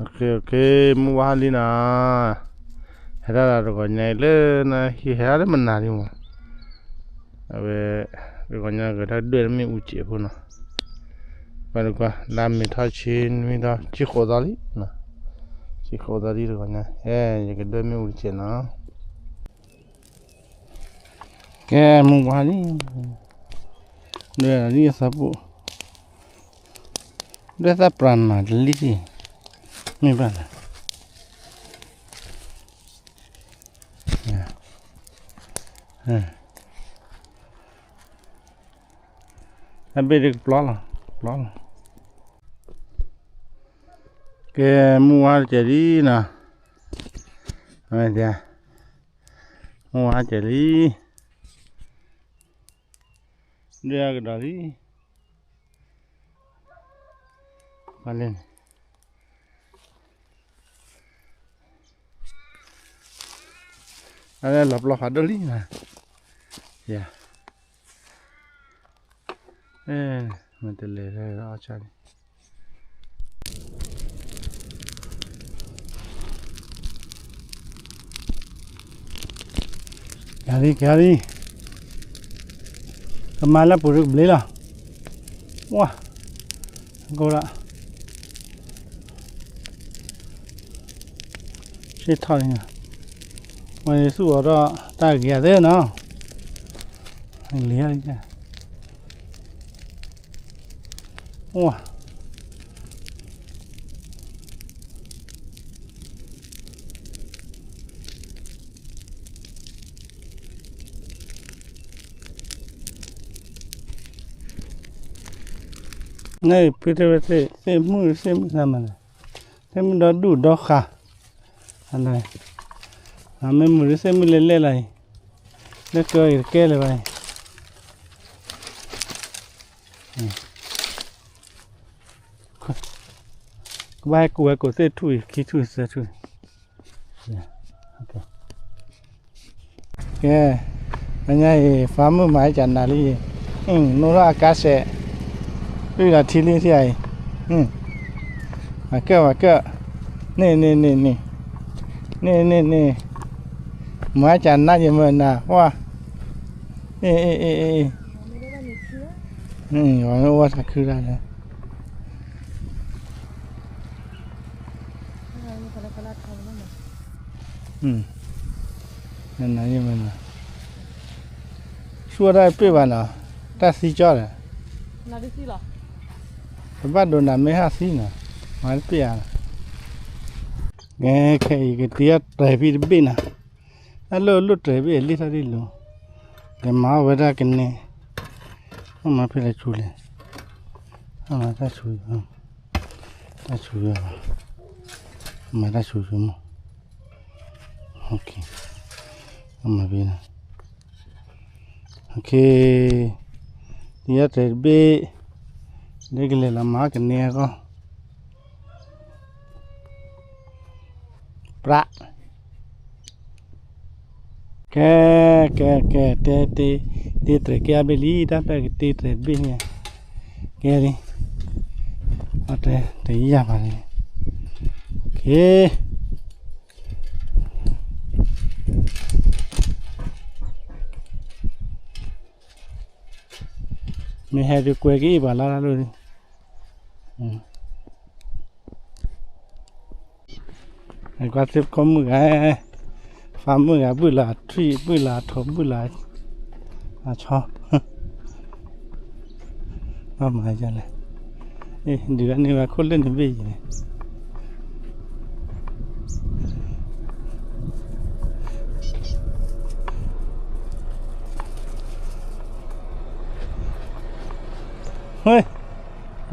OK OK, မုၢ်ဝါဟါလံနီၤ, ဟဲဒၣ်တဂီၤညါအံၤလၢနဟံၣ် ဟဲဒၣ်လၢမနၤလံမး, အဝဲ တဂီၤညါကဒွဲၣ်မ့ၣ်အူစဲးဖိနီၤ, ပှၤတကွၢ် လါမ့ၤထီၣ်ဆံနွံသီ ဆံဃိးသီလံ, ဆံဃိးသီလံတဂီၤညါ, ဟဲ ယကဒွဲၣ်မ့ၣ်အူတစဲးနီၤ. ကဲ မုၢ်ဝါလံ, ဒွဲၣ်လံအသးပူၤ, ဒွဲၣ်သၣ်ပြၢနၤတလံ, မ့ၢ်ဘၣ်နၤ, အဘ့ၣ်ဒ်ကပျီလီၤ, ကပျီလီၤ, ကဲ မုၢ်ဝါတစဲးလံနီၤ, မုၢ်ဝါတစဲးလံ, ဒွဲၣ်အကဒီးလံ, ပှၤလဲၣ်န့ၣ် အလၢလီၤပျီဖးဒိၣ်လံနီၤ, ယၤ, မ့ၢ်တလဲၤလၢအီၣ်ဆၣ်လံ, ကဲလံ ကဲလံ, ကမၤလၢပူၤတကဘျ့လီၤ, ဝါ, ကိးဒၣ် ဆ့ၣ်ထီၣ်လံနီၤ, ဝဲသူၣ်အီၤဒီးတၢ်ဂ့ၤသ့နီၤ, လံၤ, ဝါ, န့ၣ် ဖုတဲဝဲသ့ၣ်မုၣ်သ့ၣ်မုၣ်သးမးန့ၣ်, သ့ၣ်မုၣ်ဒီဒူၣ်ဒီဃး, မ့ၢ်မုၢ်သ့ၣ်မုၣ်လဲၣ်လဲၣ်လီၤအံၤ, လၢကၢအံၤတကဲလၢၤဘၣ်အံၤ, ကဘၣ်ဟဲကူၣ်ဝဲကိးသ့ၣ်ထူၣ်အံၤ ခံထူၣ်သၢထူၣ်, ကဲ, ညါအံၤ ဖးမုၣ်မၤဟဲကနၤလံ, နိထီၣ်အကါစဲး, အုၣ်လီၤထံလံထံအံၤ, မၤကၢၣ်မၤကၢၣ်, န့ၣ်န့ၣ်န့ၣ်န့ၣ်, န့ၣ်န့ၣ်န့ၣ်, မၤဟဲကနၤယမၢနၤ, ဝါ, အ့ၣ်အ့ၣ်အ့ၣ်အ့ၣ်, ဝဲထးခုတၢ်လၢ ဆူၣ်ဝဲဒၣ်တပ့ၢ်ဘၣ်နီၤ, တၢ်သံကၠီဒီး, ပဘၣ်ဒိးနၤမ့ၢ်ဟးသံနီၤ, မၤတပ့ၢ်ဧါ, ခဲအံၤကတ့အီၣ်တြဲၤဖံတဘ့ၣ်နီၤ, တၢ်လိၣ်လိၣ်တြဲၤဖံအလံၣ်ထီၣ်ဒ်လိၤ, ကမၤအီၣ်ဝဲဒၣ်ကန့ၢ်, အမၤဖဲလဲၣ်ဆူလဲၣ်, အမၤတၢ်ဆူ, တၢ်ဆူယွၤ, မၤတၢ်ဆူယွၤမး, အမၤဖဲန့ၣ်, တ့အီၣ်တြဲၤတဘ့ၣ်, ဒ်ကလဲၤလီၤမၤအီၣ်ကန့ၢ်အဂီၢ် ပြး, ကဲ, ကဲ, ကဲ, တ့, တ့, တ့တြဲၤကဲအဘ့ၣ်လံ, တၢ်ပၢၢ်ကတ့တြဲၤတဘ့ၣ်န့ၣ်, ကဲလံ, အတ, တယၤဘၣ်န့ၣ်, ကဲ မ့ၢ်ဟဲဒုးကွဲက့ၤအံၤပှၤလၢ်လၢ်လီၤ, ကွၢ်သ့ၣ်ခိၣ်မုၣ်ဂၤ, ဖးမုၣ်ဂၤ ဘုၣ်လၢအထွံၣ် ဘုၣ်လၢအထိး ဘုၣ်လၢအဆီ, ဘၣ်မၤဒ်လဲၣ်, ဒုးဂၤန့ၢ်ဝဲခိၣ်လၢနဘ့ၣ်ယံၤန့ၣ်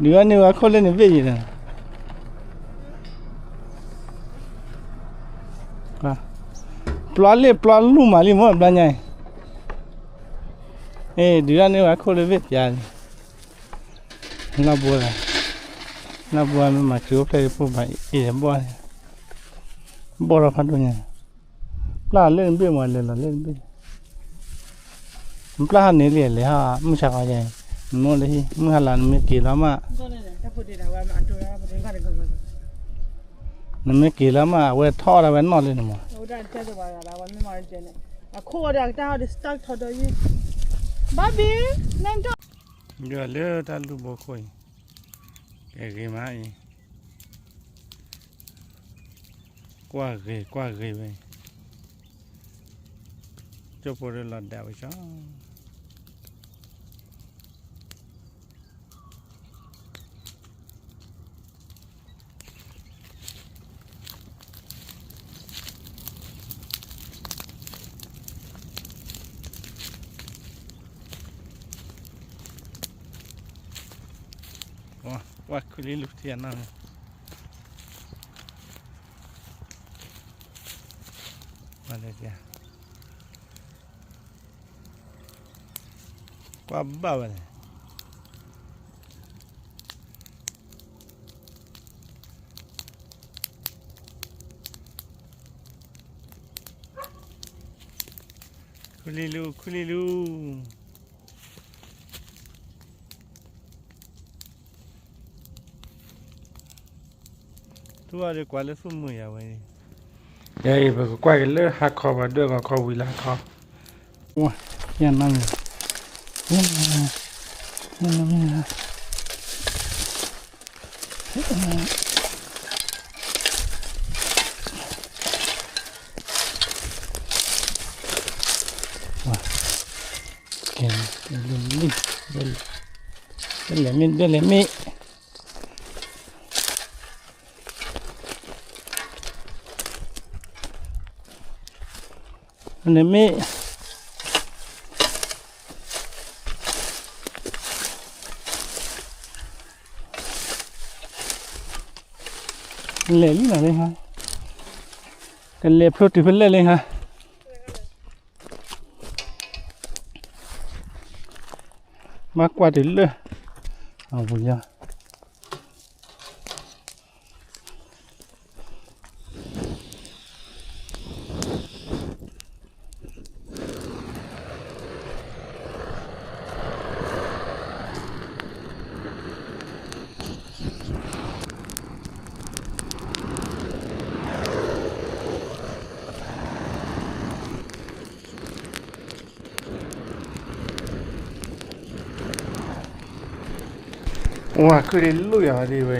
ဒုးဂၤန့ၢ်ဝဲခိၣ်လၢနဘ့ၣ်ယံၤန့ၣ်, ပျီလ့ၣ်ပျီလူၢ်မးလံမ့ၢ်ဘျီညါအံၤ, ဒုးဂၤန့ၢ်ဝဲခိၣ်လၢဘ့ၣ်ပျါလံ, လၢဘိ, လၢဘိမ့ၢ်မၤစၢၤအိၣ်ဖျဲၣ်တပိၢ်ဘၣ်အံၤဘီၣ်, ဘီၣ်ထီၣ်ဖးဒိၣ်ညါ, ပျၢ်လၢနဘ့ၣ်မးလဲၤလီၤလၢနဘ့ၣ်, ပျၢ်ဟးန့ၢ်လံလဲၤဟး, မုၢ်ဆါခီယဲ, နမိၢ်လၢဟံၣ် မုၢ်ဟါလီၤနမ့ၢ်က့ၤလီၤမး, န နမ့ၢ်က့ၤလၢမး အဝဲထီၣ်ဒၣ်ဝဲနီၣ်လံနမး, ဒ်လၢတၢ်လူၢ်ဘိခိၣ်အံၤ, ကဂ့ၤမးအံၤ, ကွၢ်ဂ့ၤကွၢ်ဂ့ၤဝဲအံၤ, ကၠိဖိဒီးလီၤဒၣ်ဝဲဆၣ် ဝဲခုလံလူထံအနီၢ်န့ၣ်, ကွၢ်ဘၣ်ဝဲလဲၣ်. ခုလံလူ ခုလံလူ, ထူၣ်အီၤဒီးကွၢ်လၢသူၣ်မုာ်ယၤဝဲ, ယအံၤ ပကကွၢ်က့ၤလၢဟါခီ ပှၤဒွဲၣ်ဂီၤခီဝံၤလၢဟါခီ, ဝဲ, ယနၤမ့ၢ်, ယနၤမ့ၢ်, ဝဲ, ကဲ, လံ, ဒွဲၣ်လဲၤမ့ၢ် ဒွဲၣ်လဲၤမ့ၢ် န့ၣ်မ့ၢ်, လဲၤလံနၤလံဟါ, ကလဲၤဖျိတုၤဖဲလဲၣ်လံဟါ, မၤကွၢ်တုၤလၢ, အဝံၤညါ ဝဲခုၣ်ဒ်လူၢ်ယၤဒ်ဝဲ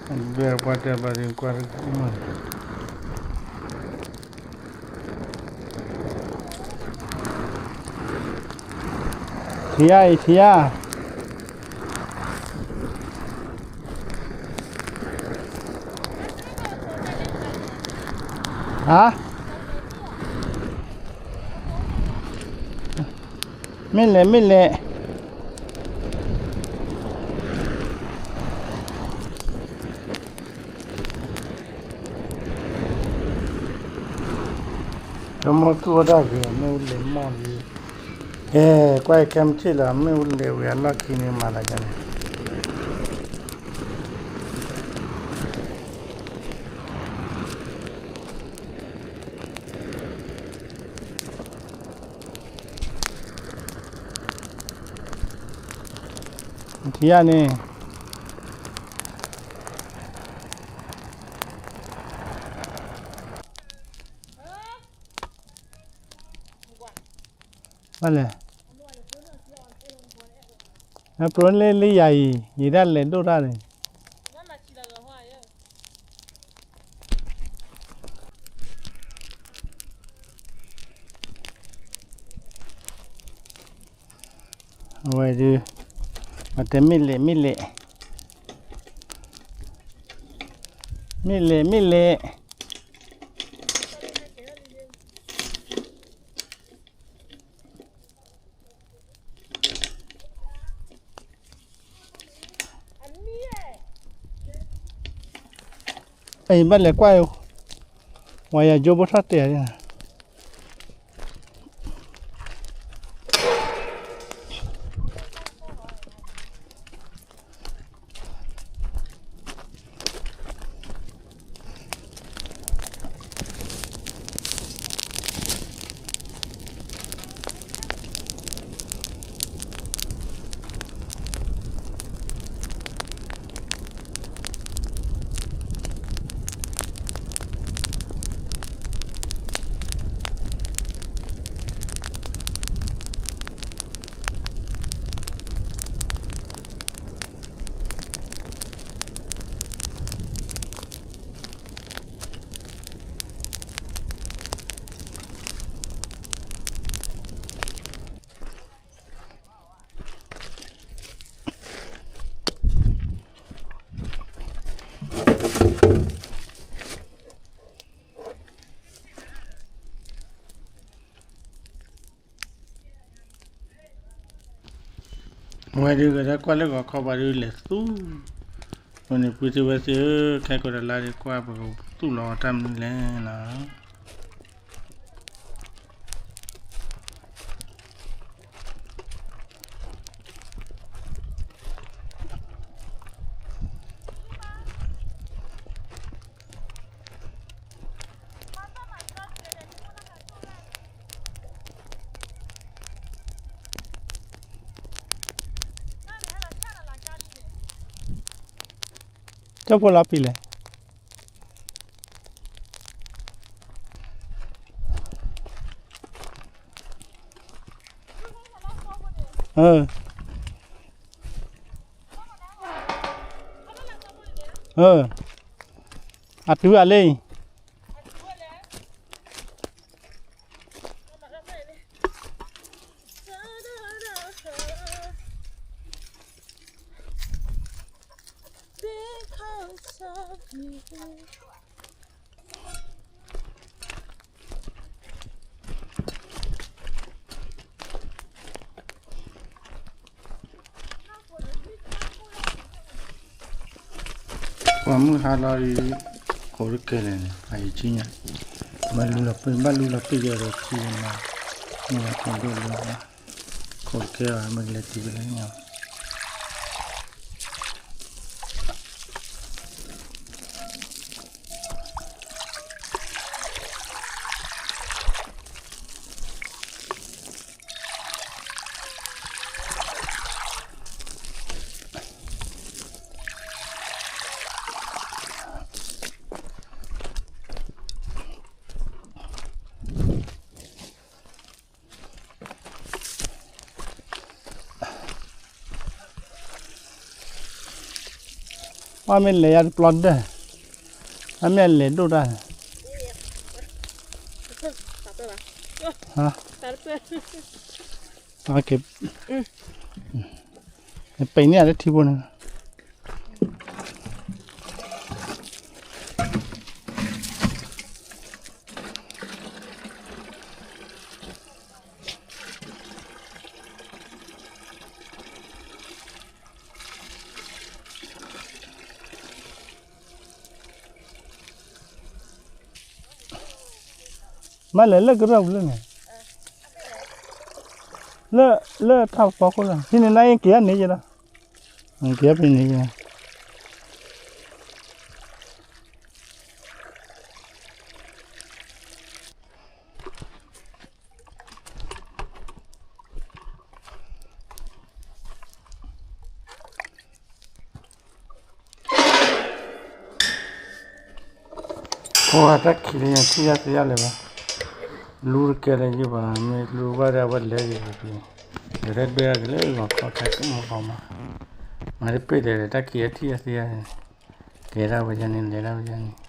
အံၤ, ဒွဲၣ်ပှၤတဲဘၣ်ဒ်ကွၢ်တမုာ်, ထံဧါအံၤ ထံဧါ, ဟါ မ့ၢ်လဲၣ် မ့ၢ်လဲၣ်, ကမိၢ်သူၣ်ဝဲဒၣ်ဂ့ၤ မ့ၣ်အူလဲၤမီၢ်လံ, ကဲ ကွၢ်ခဲမုၢ်ဆ့ၣ်လီၤ မ့ၣ်အူလဲၤဝံၤအလီၢ်ခံန့ၣ်မၤသးဒ်န့ၣ် ထံဧါန့ၣ် ဘၣ်လဲၣ်, အပြိၣ်န့ၣ်လၢယၤအံၤ ယတၢ်လဲၤဒိၣ်တၢ်န့ၣ် အဝဲဒုး ပတဲမ့ၢ်လဲၣ် မ့ၢ်လဲၣ်, မ့ၢ်လဲၣ် မ့ၢ်လဲၣ်. အံၤဘၣ်လဲၤကွၢ်, ဝၤယၤကၠိဖိထီၣ်တဲာ်, အ ဝဲဒုးကဒီးကွၢ်လၢဂီၤခီပၤဒုးလဲၤသူၣ်, ဝဲန့ၣ် ပုၢ်သ့ၣ်ဝဲၢ်သ့ၣ်ဧၢ, ခဲကိာ်တလါဒုးကွၢ်ပကသူၣ်လီၤအီၤတၢ်မနုၤလဲၣ်နီၤ. ကၠီဖိလီၤပံာ်လဲၣ်. အတုၤအလံ. Because of you. ပှၤမုၢ်ဟါလီၤအံၤ, ခိးတကဲလဲၣ်န့ၣ် အအံၤကံညါ, ဘၣ်လူလီၤပ့ၢ်, ဘၣ်လူလီၤပ့ၢ်ယၤဒီးကံန့ၣ်, မ့ၢ်ခိးဒိၣ်လၢ, ခိးတကဲအီၤ မ့ၢ်ကလဲၤတုၤကလဲၤညါ. အမ့ၢ်လဲၤယၤတပျီဒၢၣ်, အမ့ၢ်လဲၤဒိၣ်တၢ်, ပံၤန့ၢ်လၢထံဖိန့ၣ်. မ့ၢ်လဲၤလၢ ကရၢၢ်ပူၤလၢန့ၣ်, လၢ လၢထးဖီခိၣ်လီၤ, ဖဲန့ၣ်နက့ၤအန့ၣ်ယဲလီၤ, က့ၤဖဲန့ၣ်ယဲ. ပှၤတၢ်ခံးလၢညါထံၣ်ယါသ့ယါလဲၣ်ဘၣ်, လူတကဲလၢၤယဘၣ်, မ့ၢ်လူဘၣ်ဒၣ်ဝဲလဲၤယဘၣ်, လဲၤတဒွဲၣ်ကလဲၤဂီၤခီခဲကမီၤဂီၤမး, မၤတပ့ၢ်တဲာ်ဒီးတၢ်ခံးအထံၣ်ယါသ့ယါန့ၣ်, ကဲဒၣ်ဝဲယါန့ၣ် လဲၤဒၣ်ဝဲယါန့ၣ်.